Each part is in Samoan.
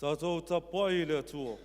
Tatou tapuai i le Atua.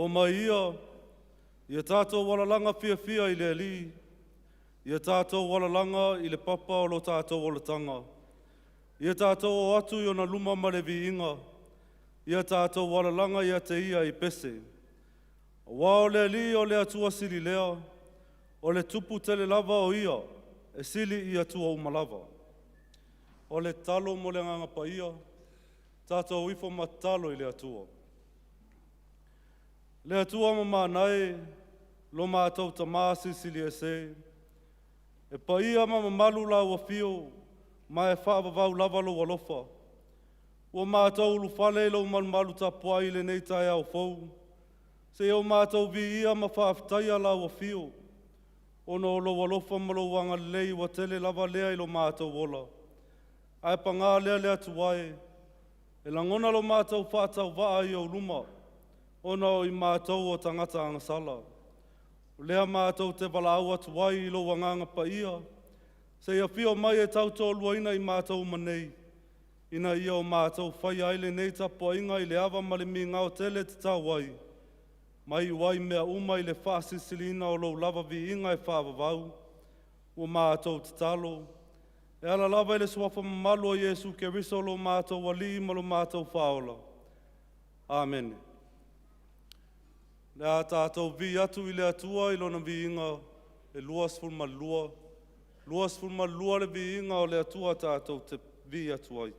O mai ia, ia tātou alalaga fiafia i le Alii, ia tātou alalaga i le papa o lo tātou olataga. Ia tātou o atu i ona luma ma le viiga, ia tātou alalaga ia te ia i pese. Aua o le Alii o le Atua sili lea, o le tupu tele lava o ia, e sili i Atua uma lava. O le talo mo le agaga paia, tātou ifo ma talo i le Atua. Le Atua mamana e, lo mātou tamā silisili ese, e paia ma mamalu lau afio, ma e faavavau lava lou alofa. Ua mātou ulufale i lou malumalu tapuai i lenei taeao fou, seia o mātou viia ma faafetaia lau afio, ona o lou alofa ma lou agalelei ua tele lava lea i lo mātou ola. Ae paga lea le Atua e, e lagona lo mātou faatauvaa i ou luma, ona o i mātou o tagata agasala. O lea mātou te valaau atu ai i lou agaga paia, seia afio mai e tautoaluaina i mātou uma nei, ina ia o mātou faia ai lenei tapuaiga i le ava ma le migao tele e tatau ai, ma iu ai mea uma i le faasilisiliina o lou lava viiga e faavavau, ua mātou tatalo, e ala lava i le suafa mamalu o Iesu Keriso lo matou Alii ma lo matou Faaola. Amene. Le a tātou vi atu i le Atua i lona viiga e 22, 22 le viiga o le Atua tātou te vi atu ai.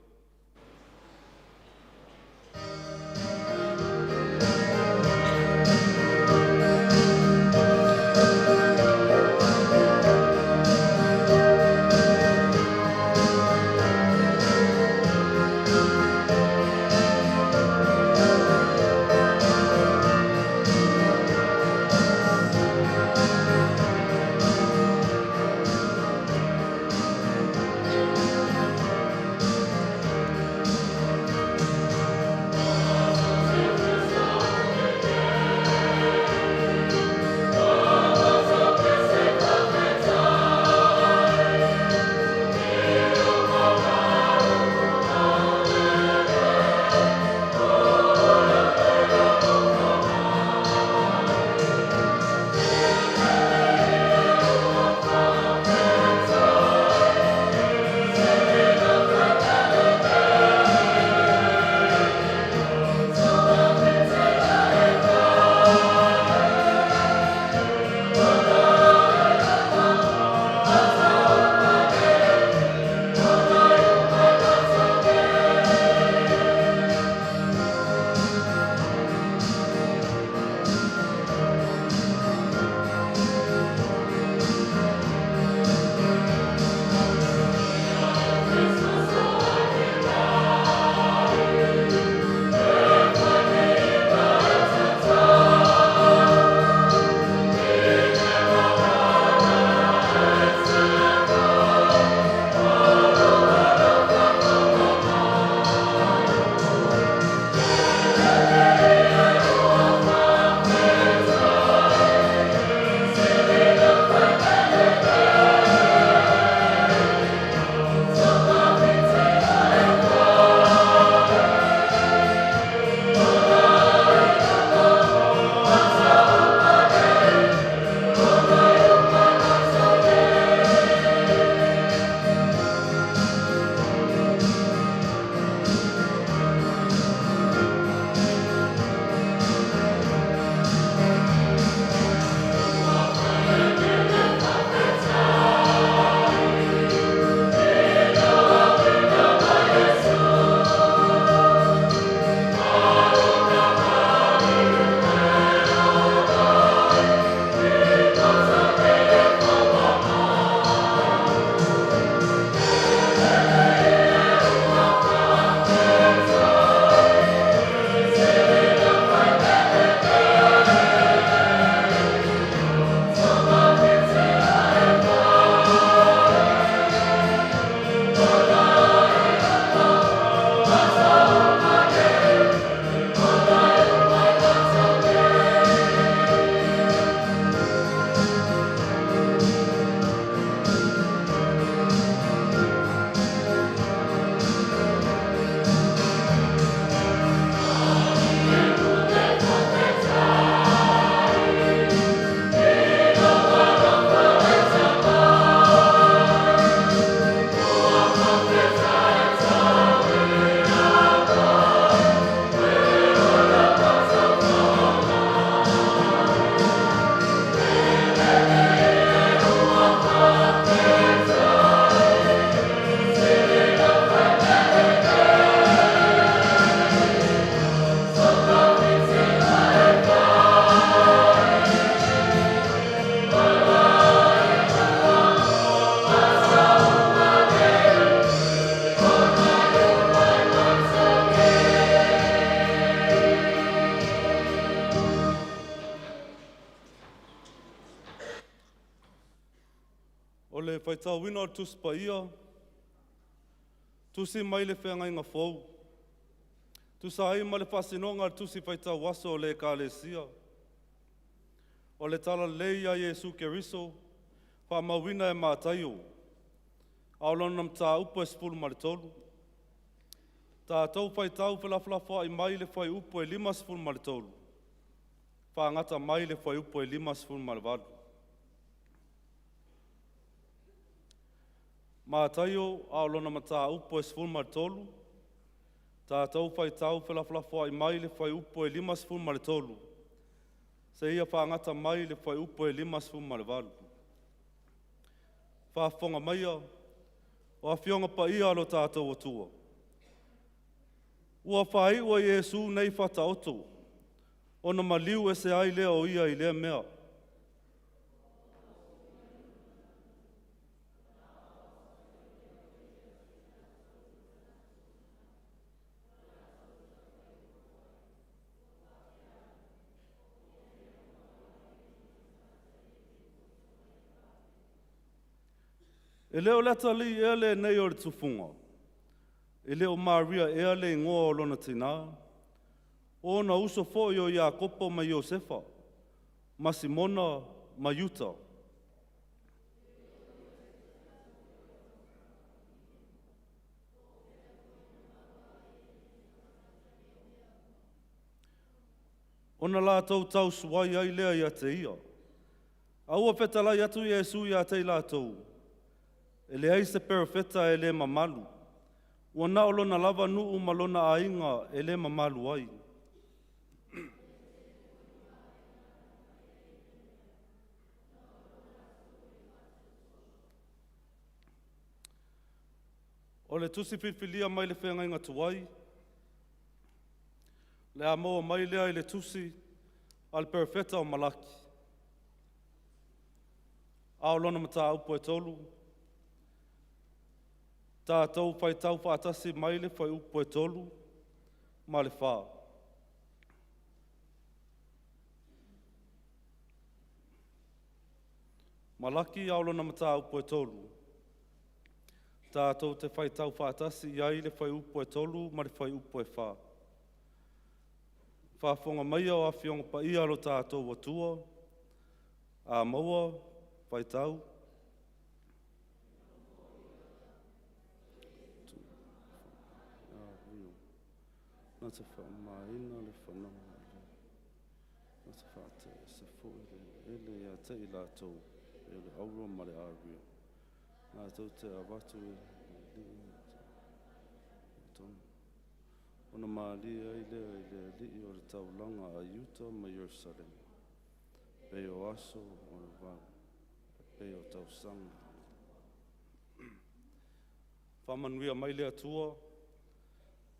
faitauina o le Tusi Paia, tusi mai le Feagaiga Fou, tusa ai ma le faasinoga a le Tusi Faitau Aso o le Ekalesia, o le Talalelei a Iesu Keriso, faamauina e Mataio, a o lona mataupu e 13. Tatou faitau felafolafoai mai le fuaiupu e 53, faagata mai le fuaiupu e 58. Mataio a o lona mataupu e 13, tatou faitau felafolafoai mai le fuaiupu e 53 seia fagata mai le fuaiupu e 58. Faafofoga maia o Afioga Paia a lo tatou Atua, ua faaiu e Iesu nei fataoto ona maliu ese ai lea o ia i lea mea. E le o le atalii ea lenei o le tufuga? E le o Maria ea le igoa o lona tinā? O ona uso foi o Iakopo ma Iosefa, ma Simona ma Iuta. Ona latou tausuai ai lea ia te ia. A ua fetalai atu Iesu ia te i latou, e leai se perofeta e le mamalu, ua na o lona lava nuu ma lona aiga e le mamalu ai. O le tusi filifilia mai le feagaiga tuai, le a maua mai lea i le tusi a le perofeta o Malaki, a o lona mataupu e 3, tatou faitau faatasi mai le fuaiupu e 3 ma le 4. Malaki a o lona mataupu e 3, tatou te faitau faatasi i ai le fuaiupu e 3 ma le fuaiupu e 4. Faafofoga maia o Afioga Paia a lo tatou Atua, a maua, faitau. Na te faamamaina le fanua na te faatea ese foi le eleele ia te i latou, e o le auro ma le ario, latou te avatu i le alii ona malie ai lea i le alii o le taulaga a Iuta ma Ierusalema, pei o aso o le vao, pei o tausaga. Faamanuia mai le Atua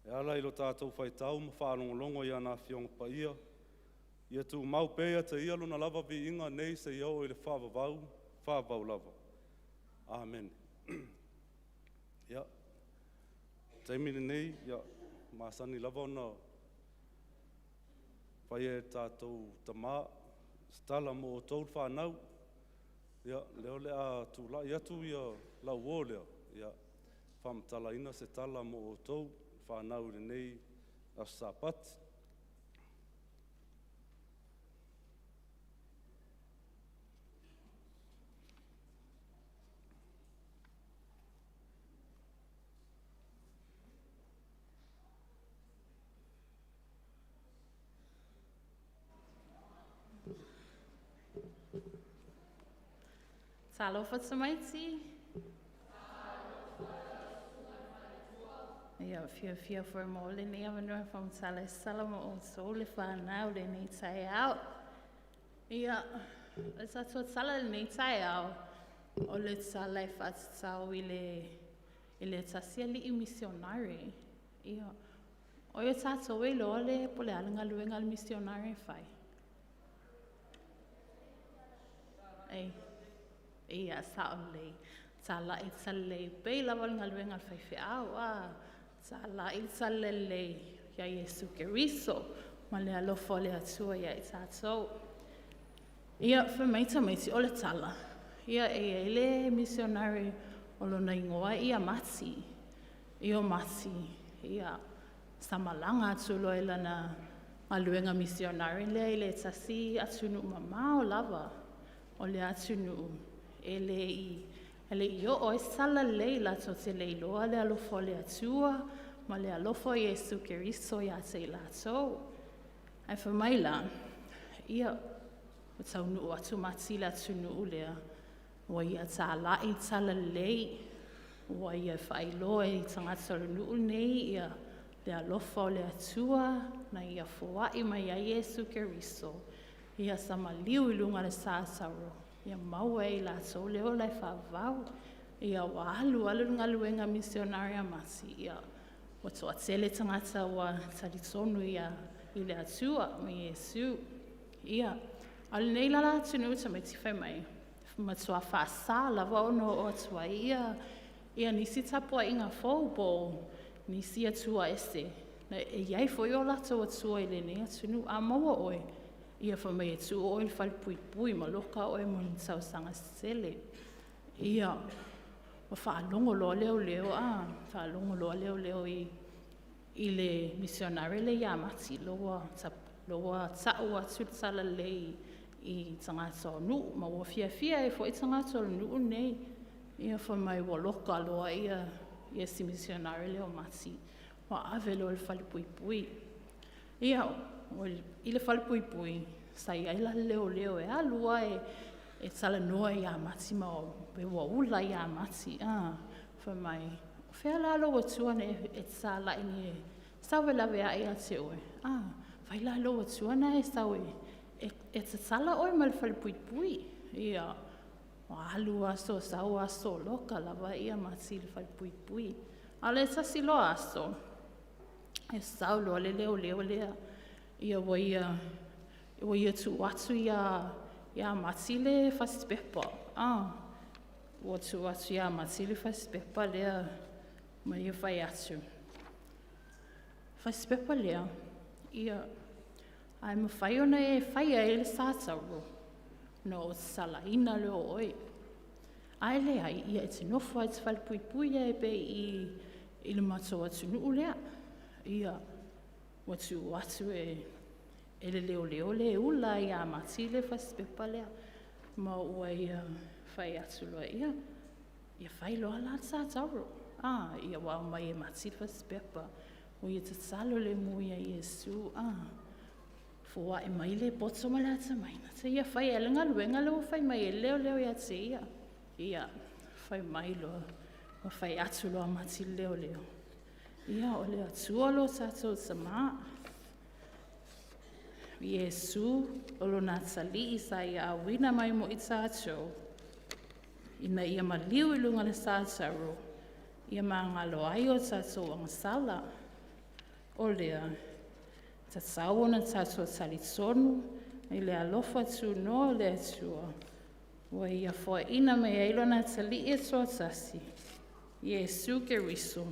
e ala i lo tatou faitau ma faalogologo i ana Afioga Paia, ia tumau pea ia te Ia lona lava viiga nei seia oo i le faavavau, faavavau lava. Amene. Ia, taimi lenei, ia, masani lava ona fai e tatou tama se tala mo outou le fanau. Ia, lea o le a tulai atu ia lau uo lea, ia, faamatalaina se tala mo outou le fanau i lenei aso Sapati. Talofa tamaiti. Ia, fiafia foi mo lenei avanoa e faamatala ai se tala mo outou le fanau lenei taeao. Ia, o le tatou tala lenei taeao, o le tala e faatatau i le, i le tasi alii misionare. Ia, o ia tatou e iloa le po o le a le galuega a le misionare e fai. Ei, ia, sao lelei. Talai talalelei pei lava le galuega a le faifeau, a talai le talalelei ia Iesu Keriso ma le alofa o le Atua ia i tatou. Ia, fai mai tamaiti, o le tala, Ia, e i ai le misionari o lona igoa ia Mati. Ia o Mati, ia, sa malaga atu loa i lana galuega misionari lea i le tasi atunuu mamao lava. O le atunuu e le i oo ai se talalelei, latou te le iloa le alofa o le Atua ma le alofa o Iesu Keriso ia te i latou. Ae fai mai la, ia, ua taunuu atu Mati i le atunuu lea, ua ia talai le talalelei, ua ia faailoa i tagata o le nuu lenei le alofa o le Atua na ia foai mai ai Iesu Keriso, ia sa maliu i luga o le sa tauro, ia maua e i latou le ola e faavavau. Ia ua alu alu le galuega misionari a Mati, ia ua toatele tagata ua talitonu i le Atua ma Iesu. Ia, a o lenei la atunuu tamaiti fai mai, matua faasa lava ona oo atu ai ia nisi tapuaiga fou po o nisi atua ese. E i ai foi o latou atua i lenei atunuu. A maua oe, ia fai mai e tuu oe i le falepuipui ma loka oe mo ni tausaga se tele. Ia, ua faalogo loa leoleo, faalogo loa leoleo i le misionari lea ia Mati, lea ua tau atu le talalelei i tagata o nuu, ma ua fiafia ai foi tagata o le nuu lenei. Ia fai mai ua loka loa si misionari lea o Mati, ua ave loa i le falepuipui. Ia, i le falepuipui, sa i ai la le leoleo e alu lava e talanoa ia Mati ma pei ua ula ia Mati. Fai mai, o fea la lou atua na e fetalai nei e faalavelave ia te oe? Fai la lou atua lena e sau e tatala oe ma le falepuipui. Ia, ua alu aso sau aso o loka lava Mati i le falepuipui. A o le tasi loa aso, e sau loa le leoleo lea, ia ua ia tuu atu ia Mati le fasipepa, ua tuu atu ia Mati le fasipepa lea, ma ia fai atu, fasipepa lea, ia, ae mafai ona e faia ai le sa tauro, ona ou tatalaina lea o oe. Ae leai, ia e te nofo lava i te falepuipui ai pea i i le matou atunuu lea. Ia, ua tuu atu e le leoleo le ula ai ia Mati le fasipepa lea, ma ua ia fai atu loa, ia fai loa la le sa tauro. Ia ua aumai e Mati le fasipepa, ua ia tatalo lemu ia Iesu, foai mai le poto ma le atamai, na te ia fai ai le galuega lea ua fai mai ai le leoleo ia te ia. Ia, fai mai loa, ua fai atu loa Mati i le leoleo, ia o le Atua lo tatou Tamā, Iesu o lona atalii sa ia auina mai mo i tatou, ina ia maliu i luga o le sa tauro, ia magalo ai o tatou agasala. O lea, tatau ona tatou talitonu i le alofa tunoa o le Atua, ua ia foaiina mai ai lona atalii e toatasi, Iesu Keriso,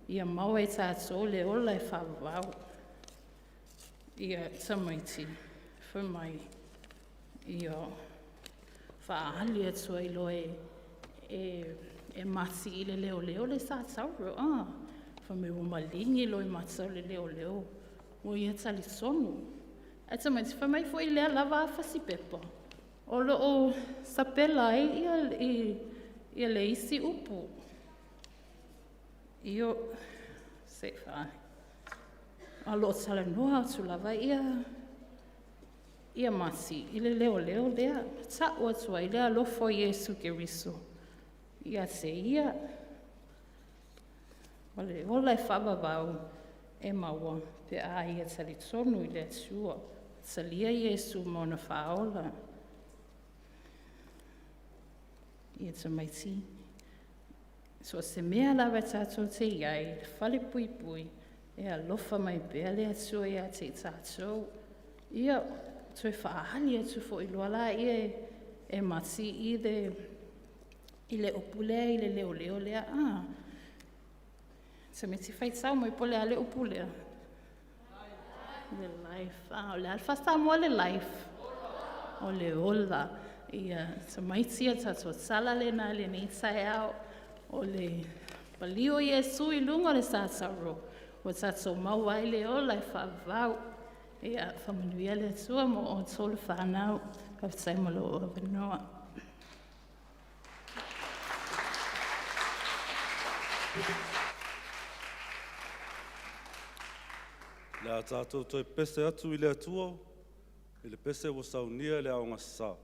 ia maua e tatou le ola e faavavau. Ia tamaiti, fai mai, ia faaali atu ai loa e Mati i le leoleo le sa tauro. Fai mai ua maligi loa i mata o le leoleo, ua ia talitonu. Ae tamaiti, fai mai foi lea lava fasipepa, o lo o sapela ai ia le isi upu. Io, se i faa. O lo o talanoa atu lava ia Mati i le leoleo lea, tau atu ai le alofa o Iesu Keriso ia te ia. O le ola e faavavau e maua pe a ia talitonu i le Atua, talia Iesu ma ona faaola. Ia tamaiti, so o se mea lava tatou te i ai, le falepuipui, e alofa mai pea le Atua ia te i tatou. Ia, toe faaali atu foi loa la ia e Mati i le upu lea i le leoleo lea. Tamaiti faitau mai po o le a le upu lea? Le life. O le a le faa-Samoa le life? O le ola. Ia, tamaiti o tatou tala lena i lenei taeao, o le paliu o Iesu i luga o le sataro, ua tatou maua ai le ola e faavavau. Ia, faamanuia le Atua mo outou le fanau. Faafetai mo lou avanoa. Le a tatou toe pese atu i le Atua i le pese ua saunia i le aoga.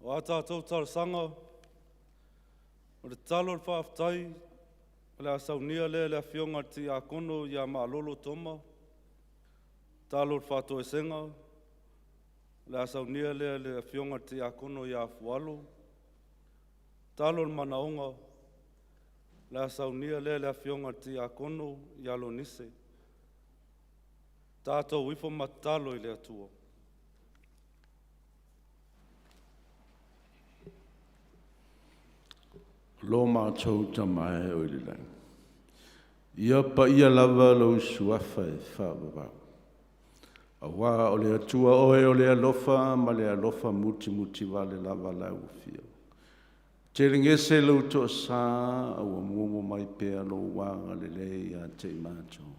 O a tatou talosaga, o le tatalo o le faafetai, o le a saunia lea e le Afioga i le Tiakono ia Malolo Toma. Tatalo o le faatoesega, o le a saunia lea e le Afioga i le Tiakono ia Fualo. Tatalo o le manaoga, o le a saunia lea e le Afioga i le Tiakono ia Lonise. Tatou ifo ma tatalo i le Atua. Lo matou Tama e o i le lagi, ia paia lava lou suafa e faavavau, auā o le Atua oe o le alofa ma le alofa mutimutivale lava lau afio. Telegese lou toasā, a ua mumu mai pea lou agalelei ia te i matou.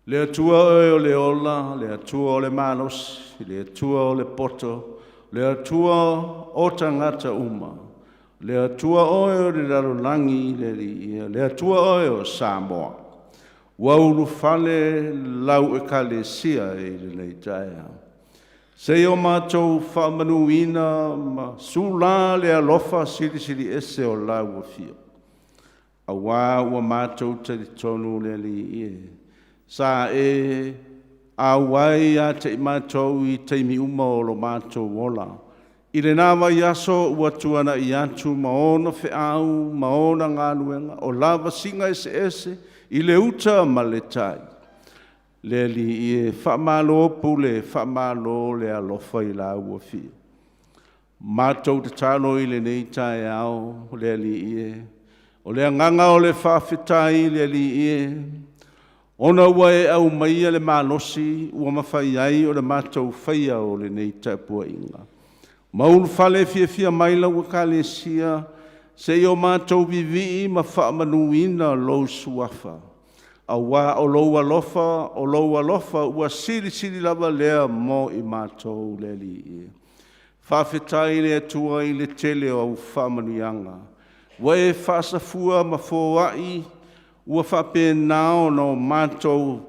Le Atua oe o le ola, le Atua o le malosi, le Atua o le poto, Le Atua o tagata uma, le Atua oe o le lalolagi le Alii e, le Atua oe o Samoa. Ua ulufale lau Ekalesia i lenei taeao. Seia o matou faamanuina ma sulā le alofa silisili ese o lau afio. Auā ua matou talitonu le Alii e, sa e auai ia te i matou i taimi uma o lo matou ola. I lena vaiaso ua tuana'i atu ma ona feau ma ona galuega o lavasiga eseese i le uta ma le tai. Le Alii e, faamalo pule, faamalo le alofa i lau afio. Matou tatalo i lenei taeao le Alii e, o le agaga o le faafetai le Alii e, ona ua e aumaia le malosi ua mafai ai ona matou faia o lenei tapuaiga. Ma ulufale fiafia mai lau Ekalesia seia o matou vivii ma faamanuina lou Suafa, auā o lou alofa, o lou alofa ua silisili lava lea mo i matou le Alii e. Faafetai i le Atua i le tele o au faamanuiaga ua e faasafua ma foai, ua faapena ona o matou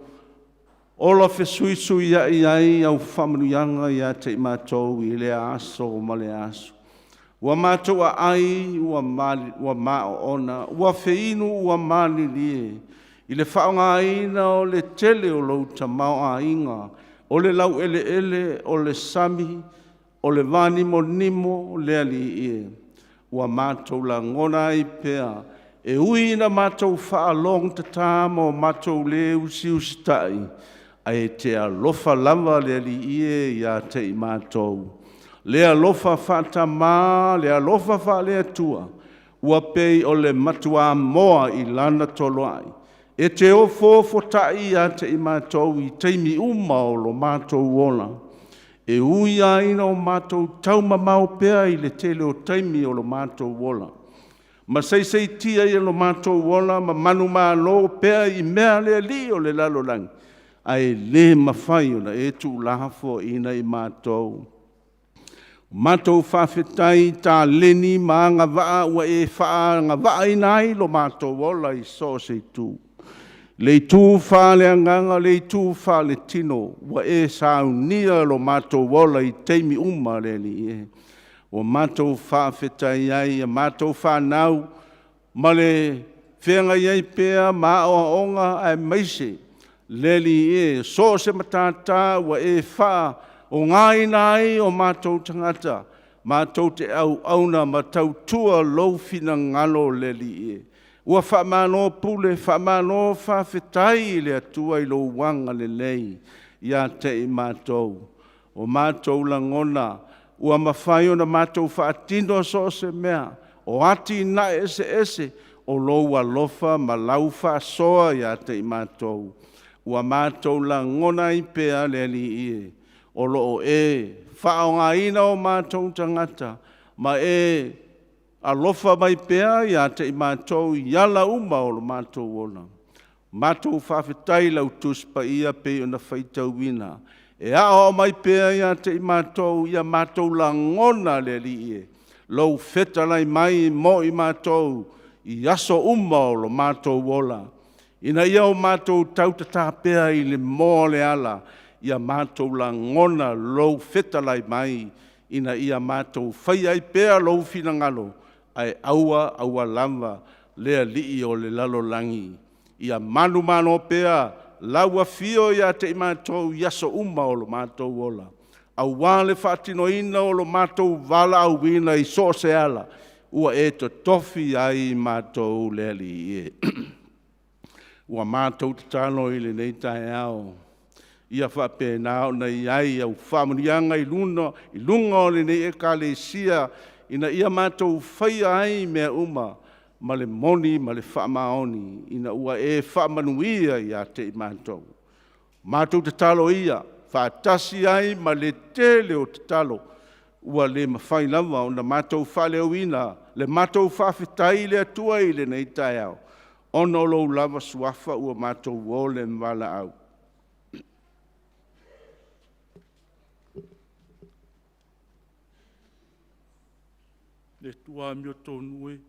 ola fesuisuiai ai au faamanuiaga ia te i matou i lea aso ma lea aso. Ua matou aai ua maoona, ua feinu ua malilie i le faaaogaina o le tele o lou tamaoaiga, o le laueleele, o le sami, o le vanimonimo le Alii e. Ua matou lagona ai pea, e ui ina matou faalogotata ma o matou le usiusitai, ae e te alofa lava le Alii e ia te i matou. Le alofa faatamā, le alofa faale-Atua, ua pei o le matuamoa i lana toloai, e te ofoofotai ia te i matou i taimi uma o lo matou ola. E ui lava ina o matou taumamao pea i le tele o taimi o lo matou ola, ma saisaitia i lo matou ola ma manumalo pea i mea a le alii o le lalolagi, ae le mafai ona e tuulafoaiina i matou. Matou faafetai i taleni ma agavaa ua e faaagavaaina ai lo matou ola i so o se itu, le itu faaleagaga, le itu faaletino, ua e saunia lo matou ola i taimi uma le Alii e. Ua matou faafetai ai i a matou fanau ma le feagai ai pea ma aoaoga aemaise le Alii e, so o se matata ua e faaaogaina ai o matou tagata matou te auauna ma tautua lou finagalo le Alii e. Ua faamalo pule, faamalo faafetai i le Atua i lou agalelei ia te i matou. O matou lagona ua mafai ona matou faatino so o se mea, o atinae eseese o lou alofa ma lau faasoa ia te i matou. Ua matou lagona ai pea le Alii e, o lo o e faaaogaina o matou tagata ma e alofa mai pea ia te i matou i ala uma o lo matou ola. Matou faafetai i lau Tusi Paia pei ona faitauina, e aoao mai pea ia te i matou ia matou lagona le Alii e, lou fetalai mai mo i matou i aso uma o lo matou ola, ina ia o matou tautatā pea i le moa o le ala, ia matou lagona lou fetalai mai, ina ia matou faia ai pea lou finagalo, ae aua aua lava le alii o le lalolagi. Ia manumalo pea lau afio ia te i matou i aso uma o lo matou ola, auā le faatinoina o lo matou valaauina i so o se ala ua e totofi ai i matou le Alii e. Ua matou tatalo i lenei taeao, ia faapena ona i ai au faamanuiaga i luga o lenei Ekalesia, ina ia matou faia ai mea uma ma le moni ma le faamaoni, ina ua e faamanuia ia te i matou. Matou tatalo ia faatasi ai ma le tele o tatalo ua le mafai lava ona matou faaleoina le matou faafetai i le Atua i lenei taeao, ona o lou lava suafa ua matou o le valaau. Le Atua amiotonu e,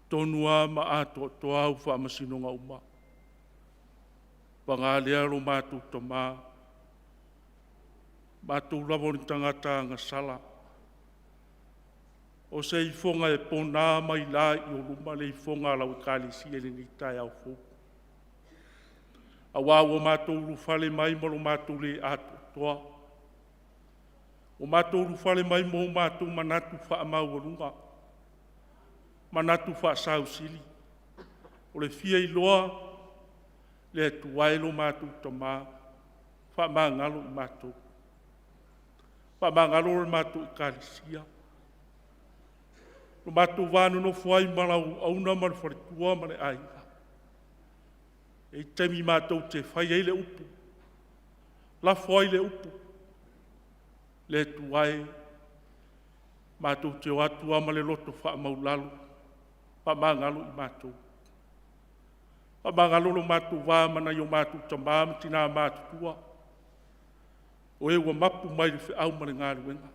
tonu lava ma atoatoa au faamasinoga uma. Paga lea lo matou Tama, matou lava o ni tagata agasala, o se ifoga e pona ma ila i ou luma le ifoga a lau Ekalesia i lenei taeao fou, aua ua matou ulufale mai ma lo matou le atoatoa, ua matou ulufale mai ma o matou manatu faamaualuga, manatu faasausili, o le fia iloa le Atua e lo matou Tama, faamagalo i matou. Faamagalo le matou Ekalesia, lo matou va nonofo ai ma lau auauna ma le faletua ma le aiga. E i ai taimi matou te fai ai le upu, lafo ai le upu, Le Atua e, matou te o atu lava ma le loto faamaualalo, faamagalo i matou. Faamagalo lo matou va ma nai o matou tama ma tina matutua, o e ua mapu mai i le feau ma le galuega.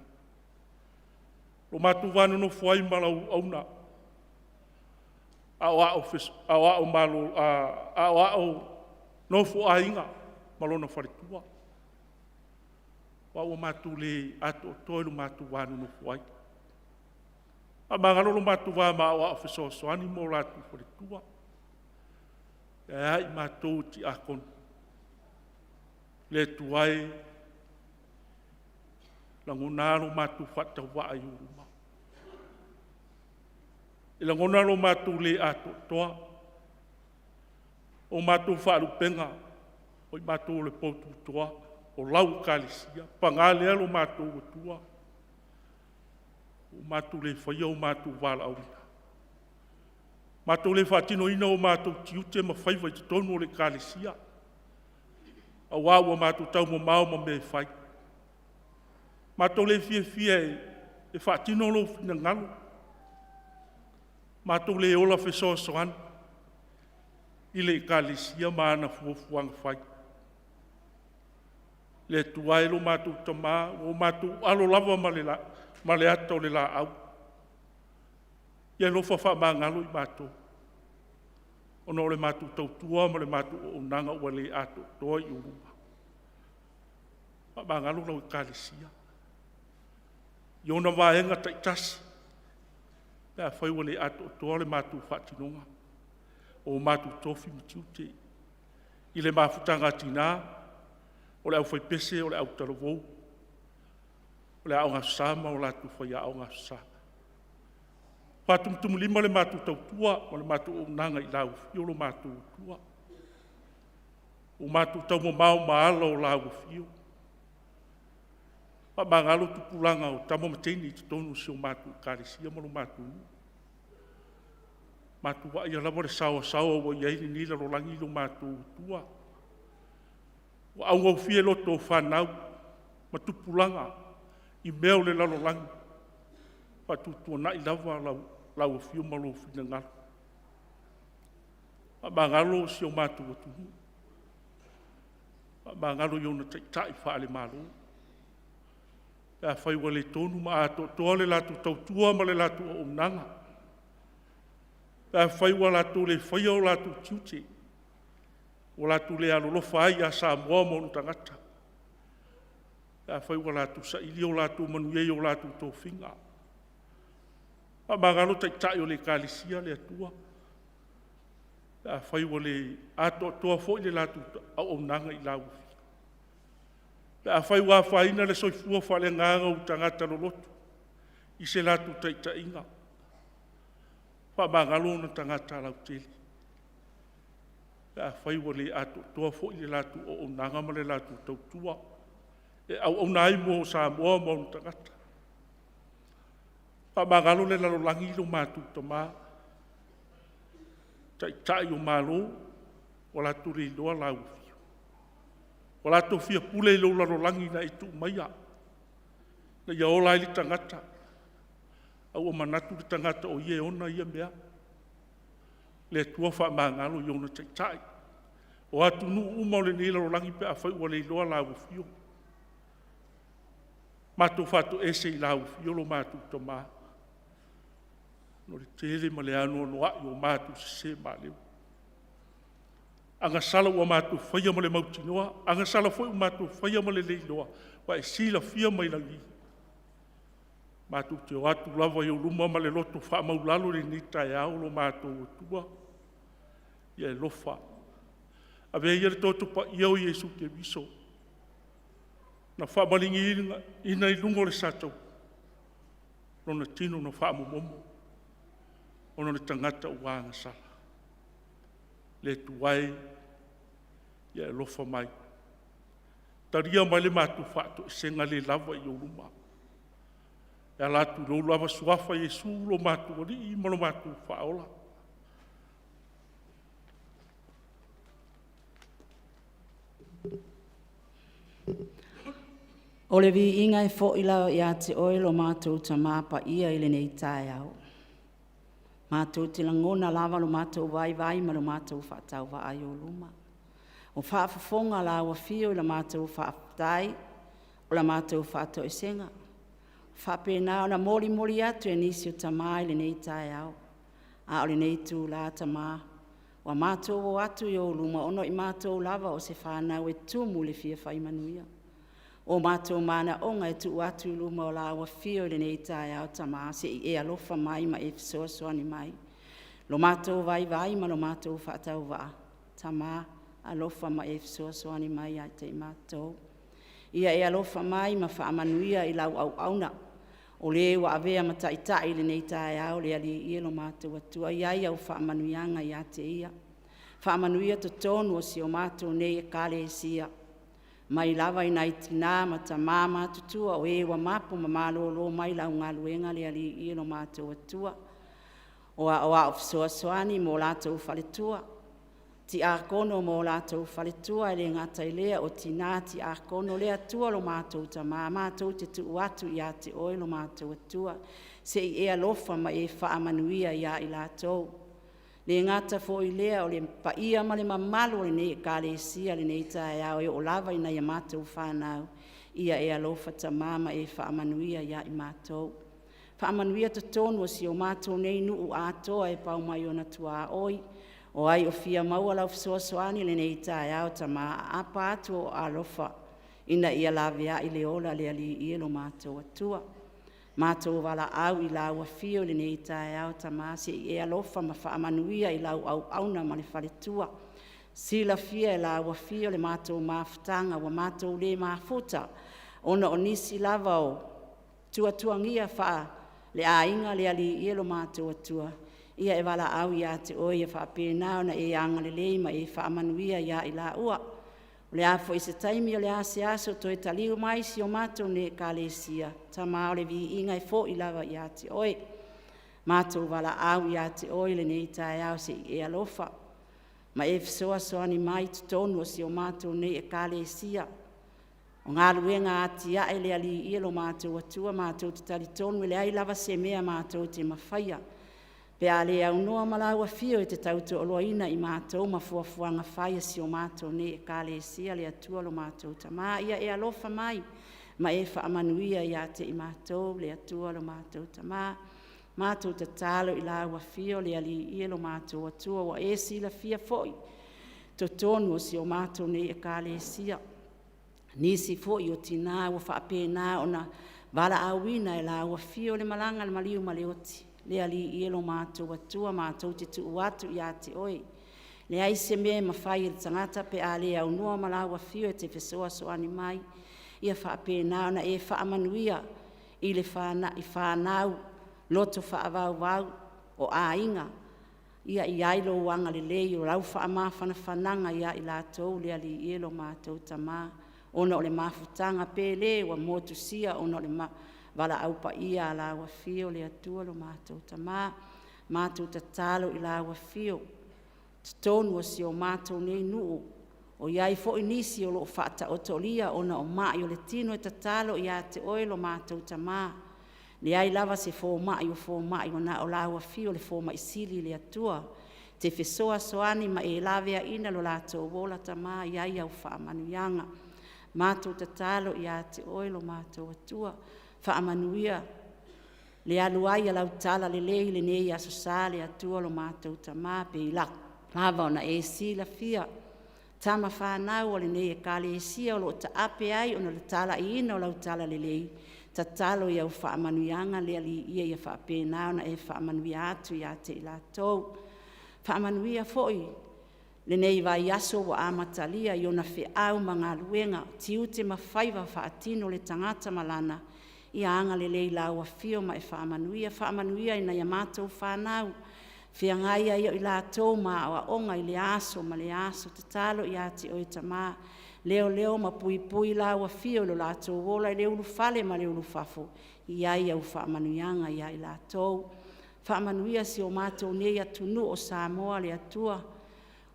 Lo matou va nonofo ai ma lau auauna a o aao nofoaiga ma lona faletua, aua ua matou le atoatoa i lo matou va nonofo ai. Faamagalo lo matou va ma aoao fesoasoani ma o latou faletua, ae a i matou o tiakono. Le Atua e, e lagona lava lo matou faatauvaa i ou luma, e lagona lo matou le atoatoa, o matou faalupega, o i matou o le poututoa o lau Ekalesia. Paga lea lo matou Atua, ua matou le faia o matou valaauina, matou le faatinoina o matou tiute ma faiva i totonu o le Ekalesia, aua ua matou taumamao ma mea e fai. Matou te le fiafia e faatino lou finagalo, matou le ola fesoasoani i le Ekalesia ma ana fuafuaga fai. Le Atua e lo matou Tama, ua matou alo lava ma le ata o le laau, ia e alofa faamagalo i matou, ona o le matou tautua ma le matou auaunaga ua le atoatoa i ou luma. Faamagalo lau Ekalesia i ona vaega taitasi pe afai ua le atoatoa le matou faatinoga o matou tofi ma tiute i le mafutaga a tina, o le aufaipese, o le autalavou, o le Aoga Aso Sa ma latou faiaoga Aso Sa. Faatumutumulima le matou tautua ma le matou auaunaga i lau afio lo matou Atua. Ua matou taumamao ma ala o lau afio. Faamagalo tupulaga o tama ma teine i totonu o si o matou Ekalesia ma lo matou nuu. Matou vaaia lava le saoasaoa ua i ai lenei lalolagi lo matou Atua, ua augofie loto o fanau ma tupulaga i mea o le lalolagi, faatuatuanai lava lau afio ma lou finagalo. Faamagalo si o matou atunuu, faamagalo i ona taitai faale-Malo, pe afai ua le tonu ma atoatoa le latou tautua ma le latou auaunaga, pe afai ua latou le faia o latou tiute, ua latou le alolofa ai ia Samoa ma ona tagata, pe afai ua latou saili o latou manuia i o latou tofiga. Faamagalo Taitai o le Ekalesia le Atua, pe afai ua le atoatoa foi le latou auaunaga i lau afio, pe afai ua afaina le soifua faaleagaga o ou tagata loloto i se latou taitaiga, faamagalo ona tagata lautele, pe afai ua le atoatoa foi le latou auaunaga ma le latou tautua e auauna ai mo Samoa ma ona tagata. Faamagalo le lalolagi lo matou Tama, Taitai o Malo ua latou le iloa lau afio, ua latou fia pule i lou lalolagi na e tuu maia ina ia ola ai le tagata, ae ua manatu le tagata o ia e ona ia mea. Le Atua faamagalo i ona taitai o atunuu uma o lenei lalolagi pe afai ua le iloa lau afio. Matou faatoese i lau afio lo matou Tama, o le tele ma le anoanoai o matou sese maaleu. Agasala ua matou faia ma le mautinoa, agasala foi ua matou faia ma le le iloa, ua e silafia mai lagi. Matou te o atu lava i ou luma ma le loto faamaualalo i lenei taeao lo matou Atua, ia e alofa. Avea ia le Toto Paia o Iesu Keriso na faamaliniina i luga o le sataua Lona tino na faamomomo ona o le tagata ua agasala. Le Atua e, ia e alofa mai, talia mai le matou faatoesega le lava i ou luma, e ala atu i lou lava Suafa Iesu lo matou Alii ma lo matou Faaola. O le viiga e foi lava ia te Oe lo matou Tama Paia i lenei taeao. Matou te lagona lava lo matou vaivai ma lo matou faatauvaa i ou luma. O faafofoga lau Afio i la matou faafetai, o la matou faatoesega, ua faapena ona molimoli atu e nisi o tama i lenei taeao. A o lenei itula Tama, ua matou o atu i ou luma, ona o i matou lava o se fanau e tumu i le fia fai manuia. O matou manaoga e tuu atu i luma o lau Afio i lenei taeao Tama, se i e alofa mai ma e fesoasoani mai. Lo matou vaivai ma lo matou faatauvaa, Tama, alofa ma e fesoasoani mai ia te i matou. Ia e alofa mai ma faamanuia i lau auauna, o le ua avea ma taitai i lenei taeao le Alii e, lo matou Atua, ia i ai au faamanuiaga ia te ia. Faamanuia totonu o si o matou nei Ekalesia, mai lava i nai tina ma tama matutua o e ua mapu ma malolo mai lau galuega le Alii e, lo matou Atua, o aoao fesoasoani ma o latou faletua, tiakono ma o latou faletua, e le gata i lea o tina tiakono. Le Atua lo matou Tama, matou te tuu atu ia te Oe lo matou Atua, se i e alofa ma e faamanuia ia i latou. E le gata foi i lea o le paia ma le mamalu o lenei Ekalesia i lenei taeao e oo lava i nai a matou fanau, ia e alofa Tama ma e faamanuia ia i matou. Faamanuia totonu o si o matou nei nuu atoa e pau mai ona tuaoi, o ai o fia maua lau fesoasoani i lenei taeao Tama, aapa atu ou alofa ina ia laveai le ola le Alii e lo matou Atua. Matou valaau i lau afio i lenei taeao Tama, se i e alofa ma faamanuia i lau auauna ma le faletua. Silafia e lau afio le matou mafutaga ua matou le mafuta ona o nisi lava o tuatuagia faaleaiga le Alii e lo matou Atua, ia e valaau ia te Oe ia faapena ona e agalelei ma e faamanuia ia i laua. O le a foi se taimi, o le a se aso e toe taliu mai si o matou nei Ekalesia, Tama o le viiga e foi lava ia te Oe. Matou valaau ia te Oe i lenei taeao se i e alofa ma e fesoasoani mai i totonu o si o matou nei Ekalesia. O galuega atiae le Alii e lo matou Atua, matou te talitonu e leai lava se mea matou te mafaia pe a le aunoa ma lau Afio e te tautoaluaina i matou ma fuafuaga fai a si o matou nei Ekalesia. Le Atua lo matou Tama, ia e alofa mai ma e faamanuia ia te i matou le Atua lo matou Tama. Matou tatalo i lau Afio le Alii e lo matou Atua, ua e silafia foi totonu o si o matou nei Ekalesia nisi foi o tina ua faapena ona valaauina e lau Afio i le malaga a le maliu ma le oti. Le Alii e lo matou Atua, matou te tuu atu ia te Oe, e leai se mea e mafai e le tagata pe a le aunoa ma lau Afio e te fesoasoani mai. Ia faapena ona e faamanuia i fanau loto faavauvau o aiga, ia i ai lou agalelei, o lau faamafanafanaga ia i latou le Alii e lo matou Tama, ona o le mafutaga pele ua motusia ona o le valaau paia a lau Afio le Atua lo matou Tama. Matou tatalo i lau Afio i totonu o si o matou nei nuu, o i ai foi nisi o lo o faataotolia ona o mai o le tino, e tatalo ia te Oe lo matou Tama, e leai lava se fomai o fomai, ua na o lau Afio le fomai sili le Atua e te fesoasoani ma e laveaiina lo latou ola. Tama, i ai au faamanuiaga. Matou tatalo ia te oe lo matou Atua, faamanuia le alu ai a lau tala lelei i lenei Aso Sa le Atua lo matou Tama, pei lava ona e silafia tama fanau a lenei Ekalesia o lo o taape ai ona o le talaiina o lau talalelei. Tatalo i au faamanuiaga le Alii ia faapena ona e faamanuia atu ia te i latou. Faamanuia foi lenei vaiaso ua amatalia i ona feau ma galuega, tiute ma faiva faatino o le tagata ma lana, ia agalelei i lau afio ma e faamanuia. Faamanuia i nai a matou fanau, feagai ai o i latou ma aoaoga i lea aso ma lea aso. Tatalo ia te oe Tama, leoleo ma puipui lau afio i lo latou ola i le ulufale ma le ulufafo, i ai au faamanuiaga ia i latou. Faamanuia si o matou nei atunuu o Samoa le Atua,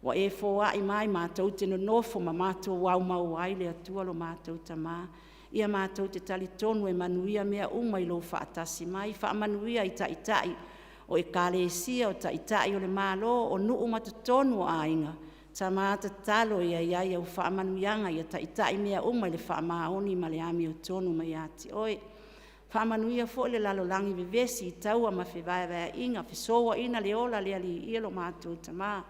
ua e foai mai matou te nonofo ma matou aumau ai le Atua lo matou Tama. Ia matou te talitonu e manuia mea uma i lou faatasi mai. Faamanuia i taitai o Ekalesia, o taitai o le Malo, o nuu ma totonu o aiga, Tama tatalo ia i ai au faamanuiaga, ia taitai mea uma i le faamaoni ma le amiotonu mai ia te oe. Faamanuia foi le lalolagi vevesi i taua ma fevaevaeaiga, fesouaina le ola le Alii e lo matou Tama.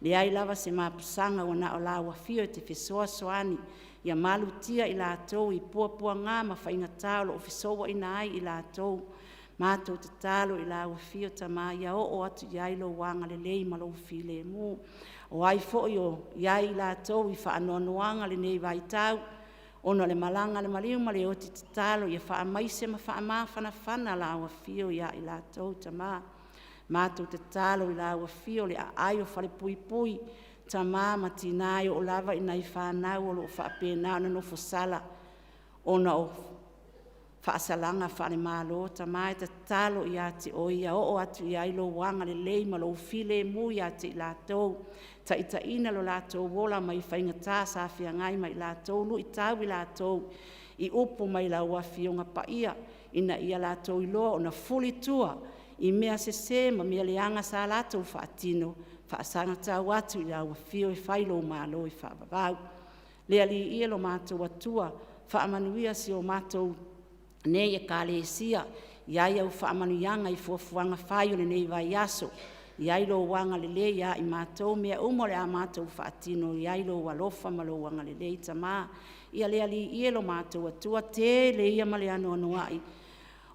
Leai lava se mapusaga ua na o lau afio e te fesoasoani, ia malutia i latou i puapuaga ma faigata o lo o fesouaina ai i latou. Matou tatalo i lau afio Tama ia oo atu i ai lou agalelei ma lou filemu. O ai foi o i ai i latou i faanoanoaga i lenei vaitau ona o le malaga a le maliu ma le oti, tatalo ia faamaise ma faamafanafana lau afio ia i latou Tama. Matou tatalo i lau afio le aai o falepuipui, tama ma tina e oo lava i nai fanau o lo o faapena ona nofosala ona o faasalaga faale-Malo. Tama e tatalo ia te oe ia oo atu i ai lou agalelei ma lou filemu ia te i latou, taitaiina lo latou ola mai faigata sa feagai ma i latou, luitau i latou i upu mai lau Afioga Paia, ina ia latou iloa ona fulitua i mea sese ma mea leaga sa latou faatino, faasagatau atu i lau afio e fai lou Malo e faavavau. Le Alii e lo matou Atua, faamanuia si o matou nei Ekalesia, i ai au faamanuiaga i fuafuaga fai o lenei vaiaso, i ai lou agalelei ia i matou, mea uma o le a matou faatino, i ai lou alofa ma lou agalelei Tama. Ia le Alii e lo matou Atua, tele ia ma le anoanoai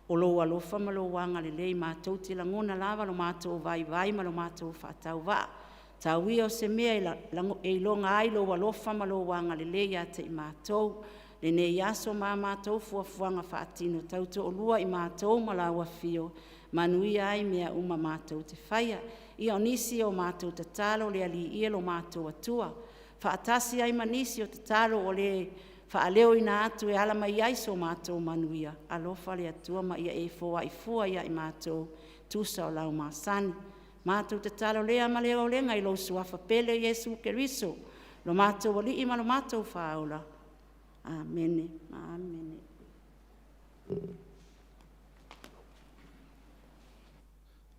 o lou alofa ma lou agalelei matou te lagona lava lo matou vaivai ma lo matou faatauvaa. Tau ia o se mea e iloga ai lou alofa ma lou agalelei ia te i matou lenei aso ma a matou fuafuaga faatino, tautoalua i matou ma lau afio, manuia ai mea uma matou te faia. Ia, o nisi o matou tatalo le Alii e lo matou Atua, faatasi ai ma nisi o tatalo ua le faaleoina atu e ala mai ai so matou manuia, alofa le Atua ma ia e foai fua ia i matou, tusa o lau masani. Matou tatalo lea ma le olega i lou suafa pele Iesu Keriso lo matou Alii ma lo matou Faaola. Amene. Amene.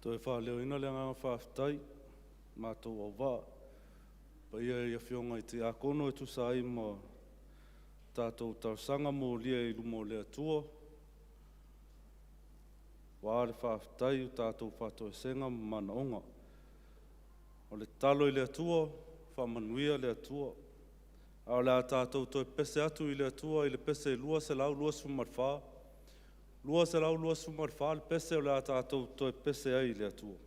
Toe faaleoina le agaga faafetai i matou auvaa, paia i afioga i Tiakono e tusa ai ma tatou talosaga molia i luma o le Atua, aua le faafetai o tatou faatoesega ma manaoga. O le tatalo i le Atua, faamanuia le Atua. Ae o le a tatou toe pese atu i le Atua i le pese 224, 224 le pese o le a tatou toe pese ai i le Atua.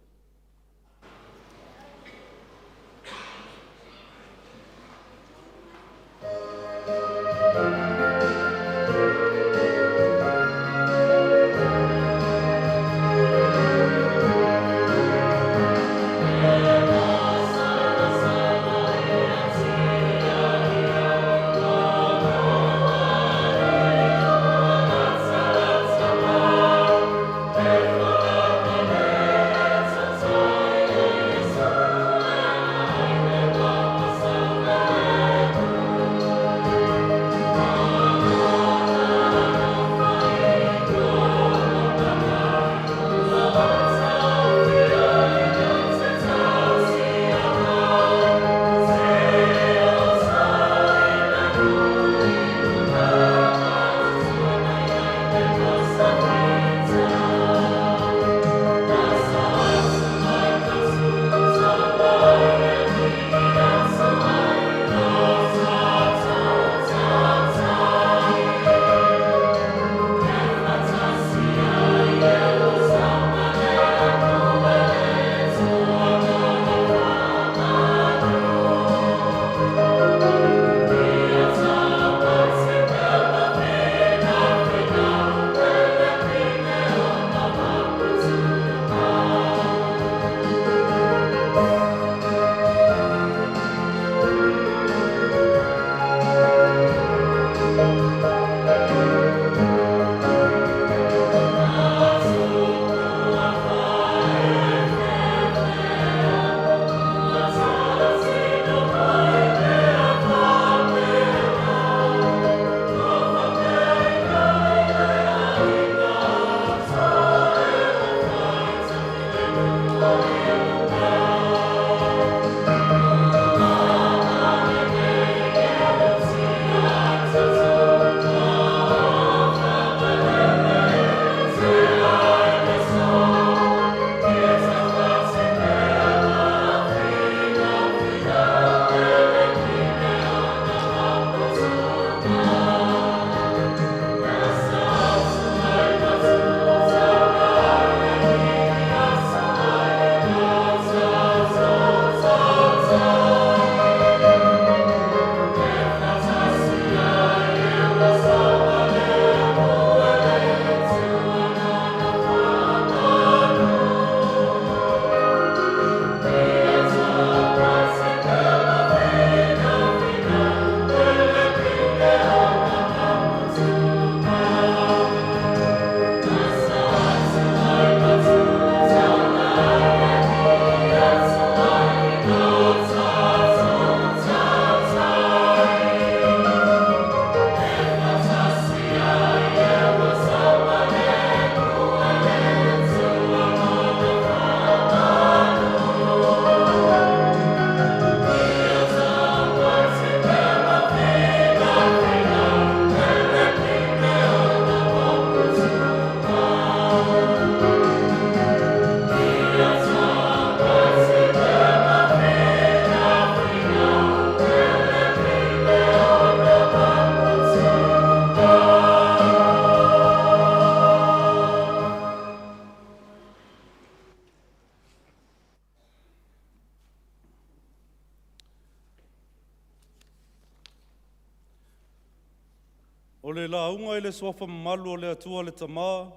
O le lauga i le suafa mamalu o le Atua le Tamā,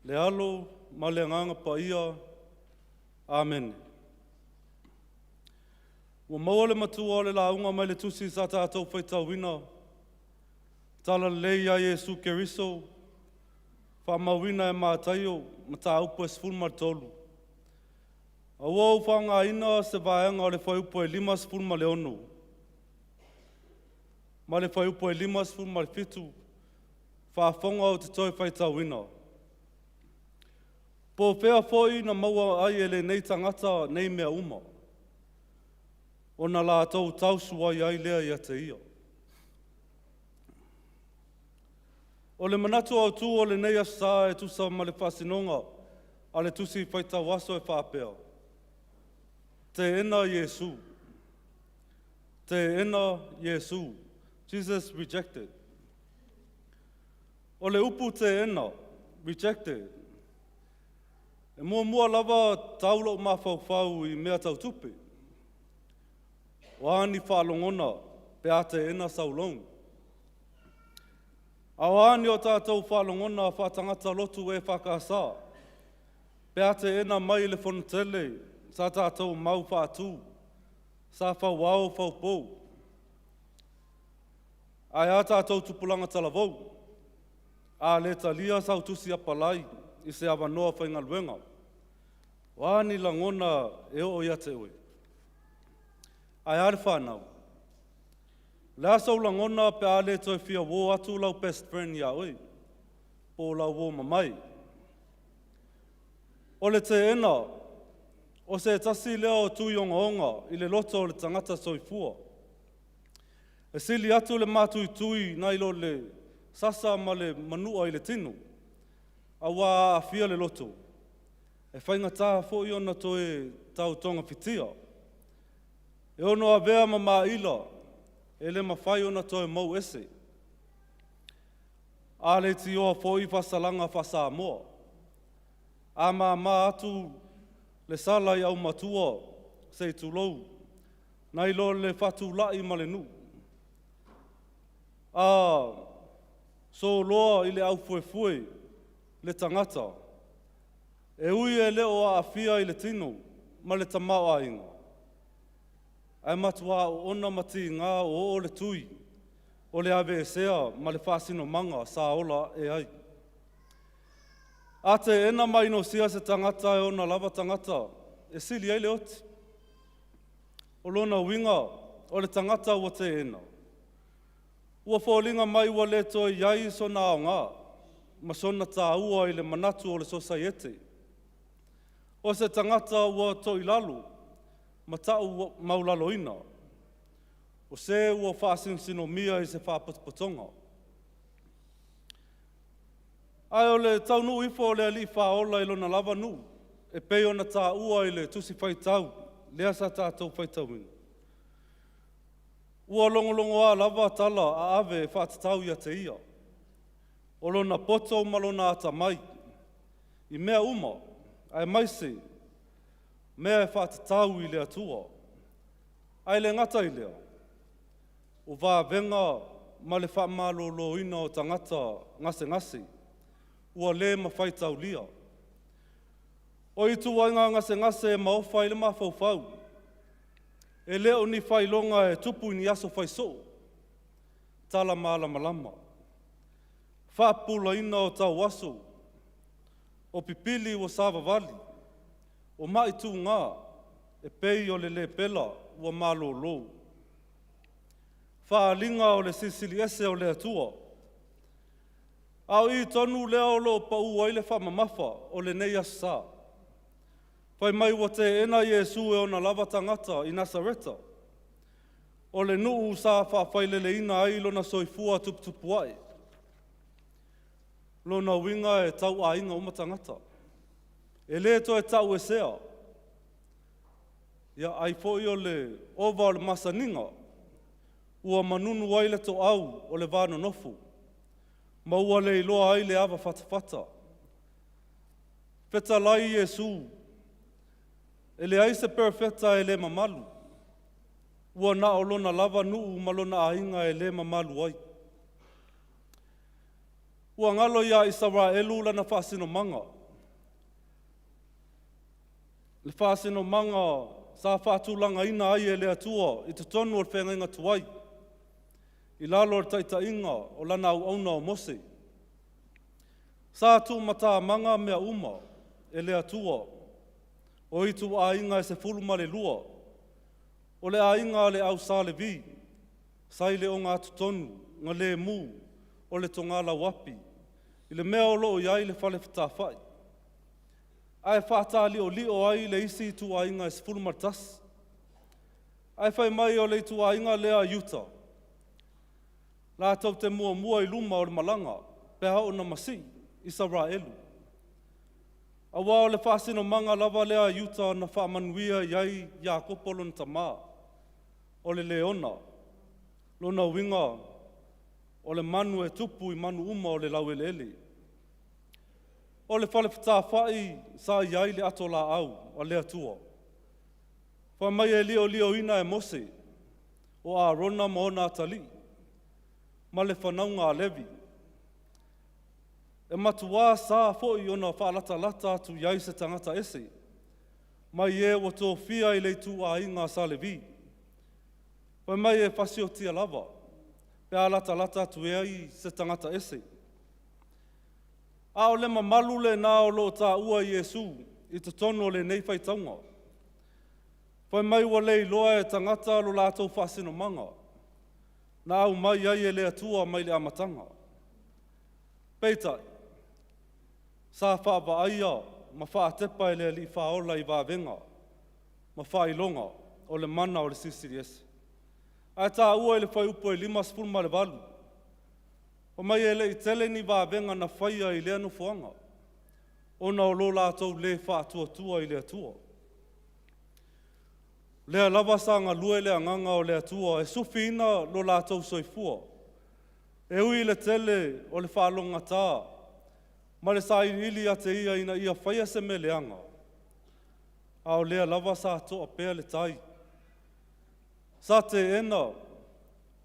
le Alo ma le Agaga Paia. Amene. Ua maua le matua o le lauga mai le tusi sa tatou faitauina, Talalelei ia Iesu Keriso, faamauina e Mataio, mataupu e 13. A ua ou faaaogaina se vaega o le fuaiupu e 56 ma le fuaiupu e 57, faafofoga ou te toe faitauina. Po o fea foi na maua ai e lenei tagata nei mea uma, ona latou tausuai ai lea ia te ia. O le manatu autu o lenei Aso Sa e tusa ma le faasinoga a le Tusi Faitau Aso e faapea, Teena Iesu. Teena Iesu. Jesus rejected. O le upu teena, rejected, e muamua lava tau lou mafaufau i mea tau tupe. O a ni faalogona pe a teena sau loan? A o a ni o tatou faalogona faatagata lotu EFKS pe a teena mai le fonotele sa tatou mau faatu, sa fauao faupou? Ae a tatou tupulaga talavou? A le talia sau tusi apalai i se avanoa faigaluega, o a ni lagona e oo ia te oe? Ae a le fanau? O le a sou lagona pe a le toe fia uō atu lau best friend ia oe, po o lau uō mamae? O le teena, o se tasi lea o tui ogaoga i le loto o le tagata soifua. E sili atu le matuitui nai lo le sasa ma le manua i le tino, aua a aafia le loto, e faigata foi ona toe tau togafitia. E ono avea ma maila e le mafai ona toe mou ese. A leitioa foi faasalaga faa-Samoa, a mama atu le sala i aumatua, se i tulou, nai lo le faatulai ma le nuu. A soloa i le aufuefue le tagata, e ui e le o aafia i le tino ma le tamaoaiga, ae matua oona ma tiga oooo le tui o le aveesea ma le faasinomaga sa ola ae ai. A teena ma inosia se tagata e ona lava tagata, e sili ai le oti. O lona uiga, o le tagata ua teena, ua foliga mai ua le toe i ai sona aoga ma sona taua i le manatu o le sosaiete. O se tagata ua toilalo ma tau maualaloina, o se ua faasinosinomia i se faapotopotoga. Ae o le taunuu ifo o le Alii Faaola i lona lava nuu, e pei ona taua i le Tusi Faitau lea sa tatou faitauina, ua logologoa lava tala aave e faatatau ia te ia, o lona poto ma lona atamai i mea uma, aemaise mea e faatatau i le Atua. Ae le gata i lea, o vavega ma le faamaloloina o tagata gasegase ua le mafai taulia. O ituaiga gasegase e maofa ai le mafaufau, e le o ni failoga e tupu i ni aso fai soo, tala malamalama, faapupulaina o tauaso, o pipili ua savavali, o mai tuga e pei o le lepela ua malolo, faaaliga o le Silisili Ese o le Atua. A o i tonu lea o lo o pau ai le faamamafa o lenei Aso Sa. Fai mai ua teena Iesu e ona lava tagata i Nasareta, o le nuu sa faafaileleina ai lona soifua tuputupuae. Lona uiga e tauaiga uma tagata, e le toe tauesea. Ia ai foi o le ova o le masaniga, ua manunu ai le toau o le va nonofo, ma ua le iloa ai le avafatafata. Fetalai Iesu, e leai se perofeta e le mamalu, ua na o lona lava nuu ma lona aiga e le mamalu ai. Ua galo iā Isaraelu lana faasinomaga, le faasinomaga sa faatulagaina ai e le Atua i totonu o le feagaiga tuai, i lalo o le taitaiga o lana auauna o Mose. Sa tuumatamaga mea uma e le Atua o ituaiga e 12, o le aiga a le au Sa Levi, sa i le ogatotonu na lemu o le togalauapi, i le mea o lo o i ai le fale fetafai, ae faataliolio ai le isi ituaiga e 11. Ae fai mai o le ituaiga lea a Iuta, latou te muamua i luma o le malaga pe a oo ina masii Isaraelu, aua o le faasinomaga lava lea a Iuta na faamanuia i ai Iakopo lona tama, o le leona, lona uiga o le manu e tupu i manu uma o le laueleele. O le fale fetafai sa i ai le atolaau a le Atua, fai mai e liolioina e Mose o Arona ma ona atalii ma le fanauga a Levi. E matuā sa foi ona faalatalata atu i ai se tagata ese mai e ua tofia i le ituaiga a Sa Levi, fai mai e fasiotia lava pe a latalata atu i ai se tagata ese. A o le mamalu lena o lo o taua e Iesu i totonu o lenei faitauga. Fai mai ua le iloa e tagata lo latou faasinomaga na aumai ai e le Atua mai le amataga. Peitai, sa faavaaia ma faatepa e le Alii Faaola i vavega ma faailoga o le mana o le Silisili Ese. Ae taua i le fuaiupu e 58, fai mai e le i tele ni vavega na faia i lea nofoaga, ona o lo latou le faatuatua i le Atua. O lea lava sa galue le agaga o le Atua e sufiina lo latou soifua, e ui i le tele o le faalogogata ma le sailiili ia te ia ina ia faia se mea leaga, a o lea lava sa toa pea le tai. Sa teena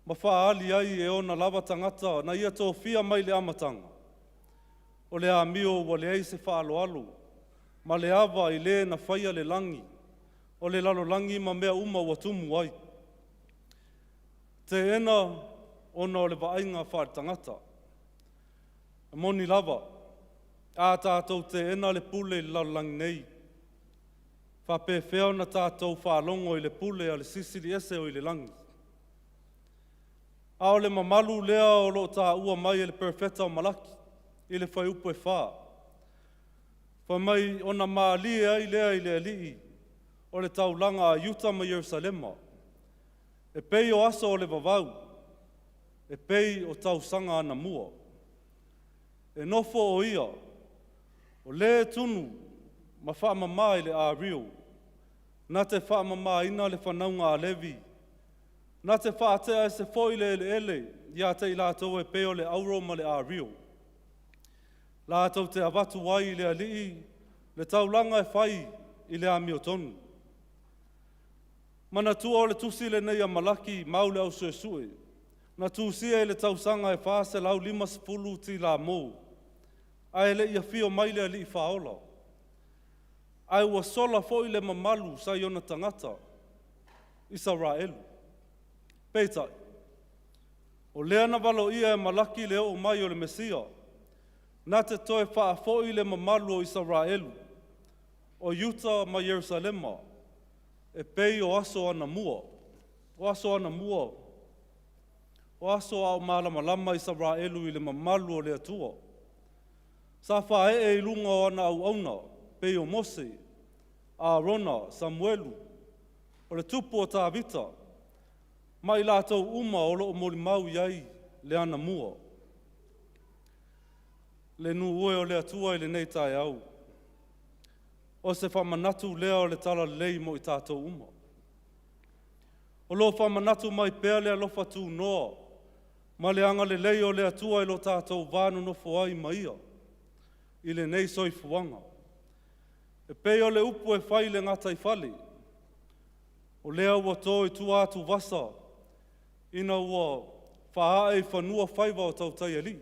ma faaali ai e ona lava tagata na ia tofia mai le amataga, o le amio ua leai se faaaloalo ma le ava i le na faia le lagi, o le lalolagi ma mea uma ua tumu ai. Teena ona o le vaaiga faaletagata. E moni lava, a tatou teena le pule i le lalolagi nei, e faapefea ona tatou faalogo i le pule a le Silisili Ese o i le lagi? A o le mamalu lea o lo o taua mai e le Perofeta o Malaki i le fuaiupu e 4, fai mai ona malie ai lea i le Alii o le taulaga a Iuta ma Ierusalema, e pei o aso o le vavau, e pei o tausaga anamua. E nofo o ia, o lē tunu ma faamama i le ario, na te faamamaina le fanauga a Levi, na te faatea ese foi le eleele ia te i latou e pei o le auro ma le ario. Latou te avatu ai i le Alii le taulaga e fai i le amiotonu. Manatua o le tusi lenei a Malaki mau le au suesue, na tusia i le tausaga e 450 tilamo, ae le i afio mai le Alii Faaola. Ae ua sola foi le mamalu sa i ona tagata Isaraelu. Peitai, o lea na valoia e Malaki le oo mai o le Mesia, na te toe faafoi le mamalu o Isaraelu, o Iuta ma Ierusalema, e pei o aso anamua. O aso anamua, o aso a o malamalama Isaraelu i le mamalu o le Atua. Sa faaee i luga o ana auauna pei o Mose, Arona, Samuelu, o le tupu o Tavita, ma i latou uma o lo o molimau i ai le anamua. Le nuu e o le Atua i lenei taeao, o se faamanatu lea o le talalelei mo i tatou uma. O lo o faamanatu mai pea le alofa tunoa ma le agalelei o le Atua i lo tatou va nonofo ai ma Ia i lenei soifuaga. E pei o le upu e fai i le gataifale, o lea ua to i tua atuvasa ina ua faaae i fanua faiva o tautai alii.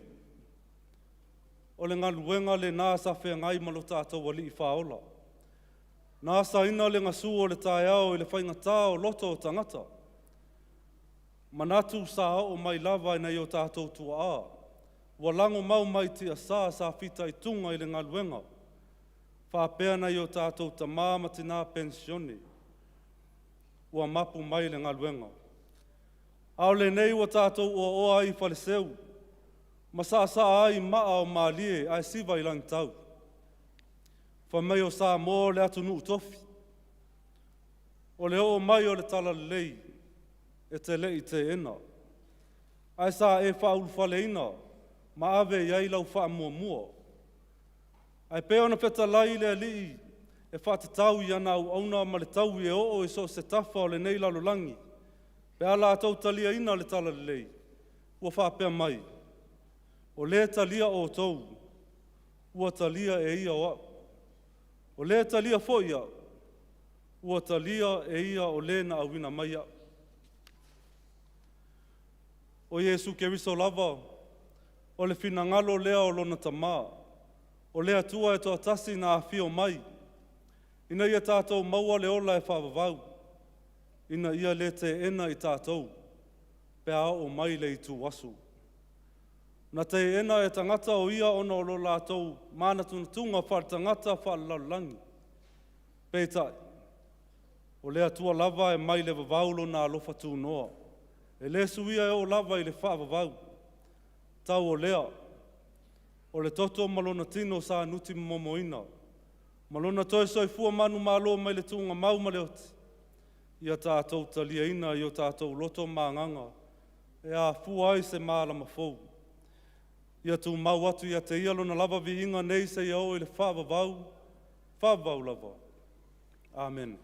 O le galuega lenā sa feagai ma lo tatou Alii Faaola. Na asaina le gasu o le taeao i le faigatā o loto o tagata. Manatu sa oo mai lava i nai o tatou tuaa, ua lagomau mai tiasa sa fitaituga i le galuega, faapea nai o tatou tamā ma tinā penisione ua mapu mai le galuega. A o lenei ua tatou oaoa ai i Faleseu ma saasaa ai i maa o malie ae siva i lagitau. Fai mai o Samoa o le atunuu tofi, o le oo mai o le talalelei e te le i teena, ae sa e faaulufaleina ma ave i ai lau faamuamua. Ae pei ona fetalai le Alii e faatatau i ana auauna ma le taui e oo i so o se tafa o lenei lalolagi pe a latou taliaina le talalelei, ua faapea mai, “O le talia outou, ua talia e ia o au. O le talia foi au, ua talia e ia o Le na auina mai au.” O Iesu Keriso lava, o le finagalo lea o lona Tamā, o le Atua e toatasi na afio mai, ina ia tatou maua le ola e faavavau, ina ia le teena i tatou pe a oo mai le ituaso. Na teena e tagata o ia ona o lo latou manatunatuga faaletagata faalelalolagi. Peitai, o le Atua lava e mai le vavau Lona alofa tunoa, e le suia e oo lava i le faavavau. Tau o lea, o le toto ma lona tino sa nutimomoina, ma lona toe soifua manumalo mai le tuugamau ma le oti, ia tatou taliaina i o tatou loto ma agaga e afua ai se malama fou. Ia tumau atu ia te Ia Lona lava viiga nei seia oo i le faavavau, faavavau lava. Amene.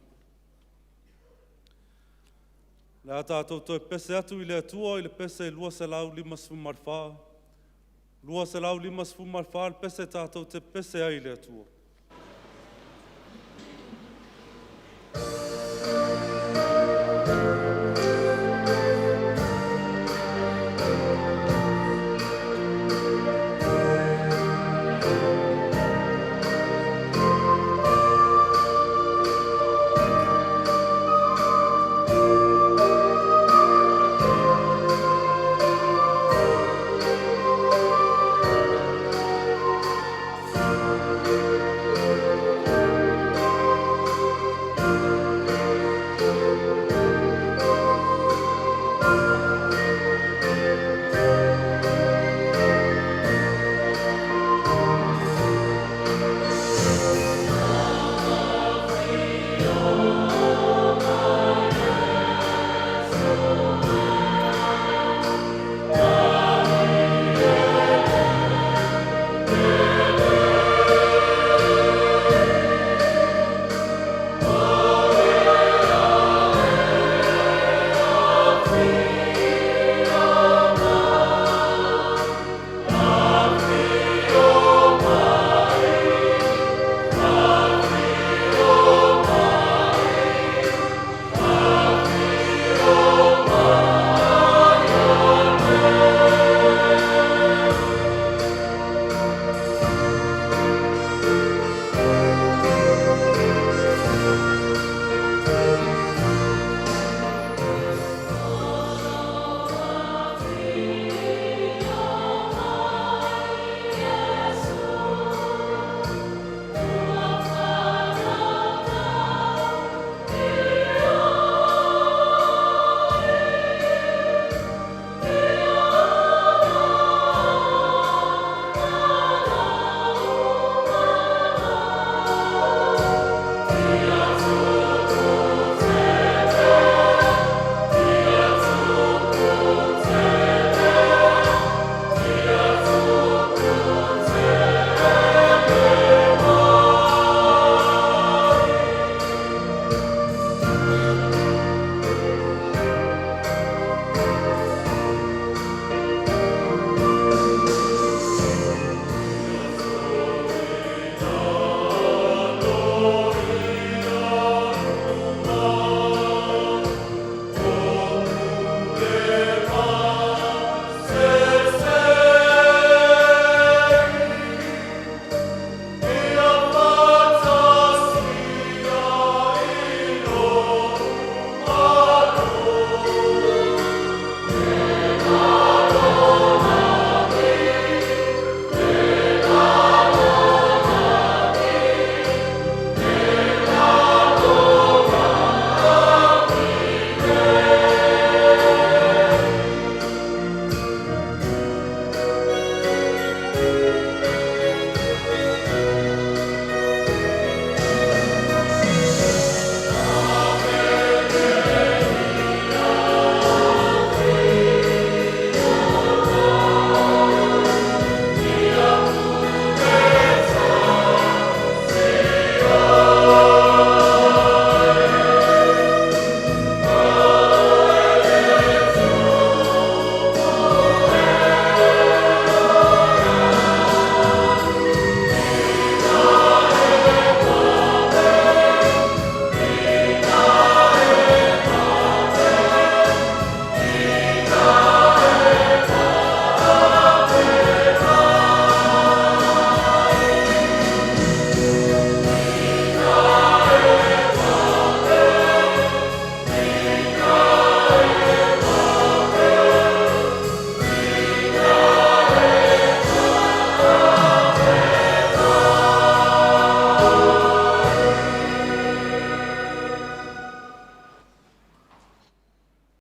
O le a tatou toe pese atu i le Atua i le pese 254, 254 le pese tatou te pese ai i le Atua.